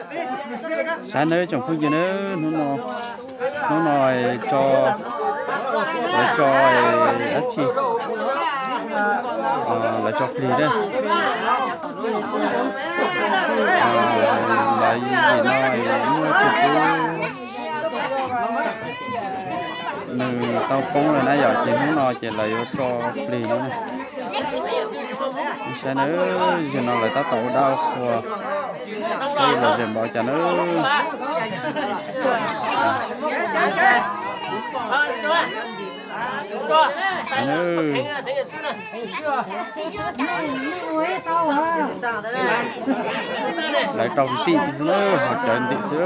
Saib nawb tsoom phooj ywg nawb, hnub no, hnub no tso, lawv tso dab tsi, lawv tso plig na. Lawv yim no muaj tus tub nws tau poob lawm na yom, ces hnub no ces lawv yuav tso plig no na. Saib na, zaum no lawv tab tom ua dab ua qhua, lom zem npaum cas na. Lawv rau kwv tij xwb na, ho cawv ntim xwb.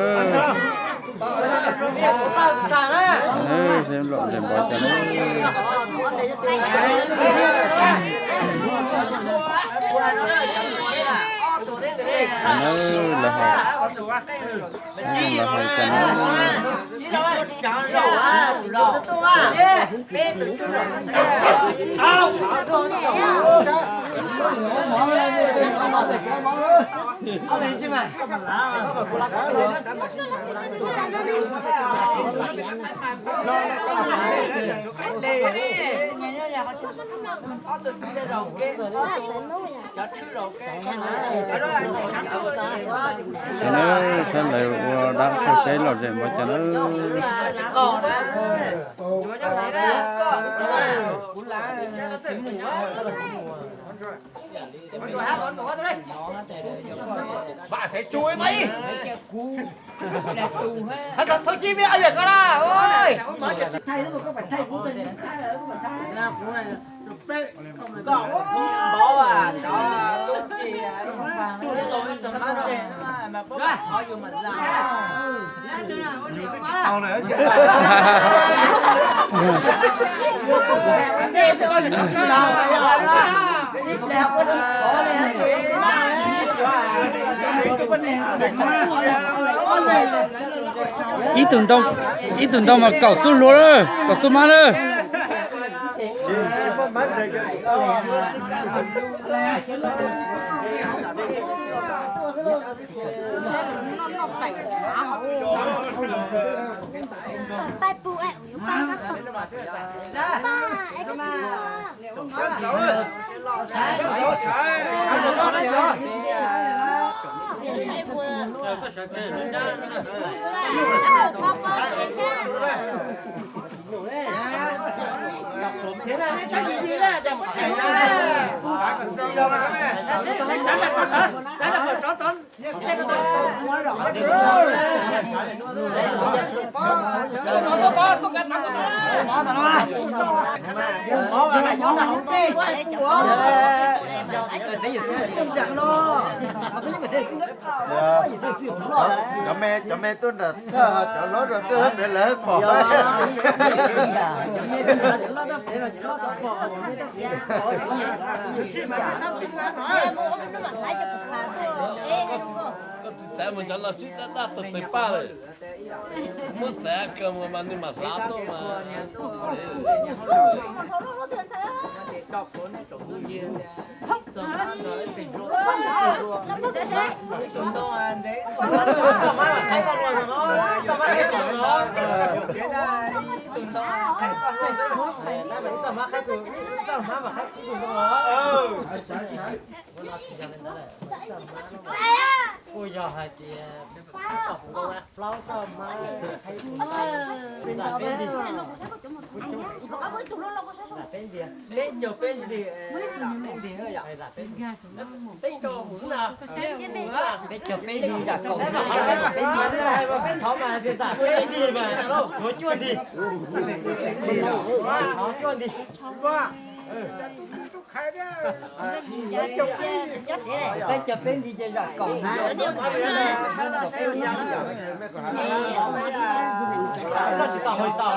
Lom zem npaum cas na. Lawv hais, lawv hais cas na. Saib lawv ua dab qhuas saib lom zem npaum cas na. Ib tug ntoo, ib tug ntoo mas kaum tug hluas lawm, kaum tug mab lawm. Cov me, cov me tuaj nram thawj, cov hlob rau tuaj pem lawv pom. Txiv txawv mus cov no sib daj daj tawg tawg paj lawm. Muab txawv kawg mus mas nws mam hlav tuaj mas. Kuj yog hais tias plaub txoj hmab, peb caug peb ntig, peb caug peb ntig, peb caug peb ntig zam kaum, peb ntig, peb ntig mas tshuav cuaj ntig, cuaj ntig. Peb caug peb ntig ces zam kaum. Tsis tau, tsis tau.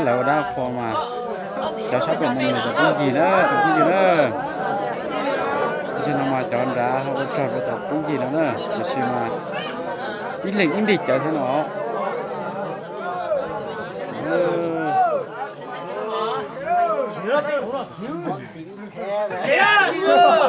Lawv ua dab qhuas mas cov sab pem mas nyiam cov phooj ywg na, cov phooj ywg na. Tam sim no mas cov nrad ho ua rog rau cov phooj ywg no na, tiam sis mas ib leeg ib nrig cawv thiab no.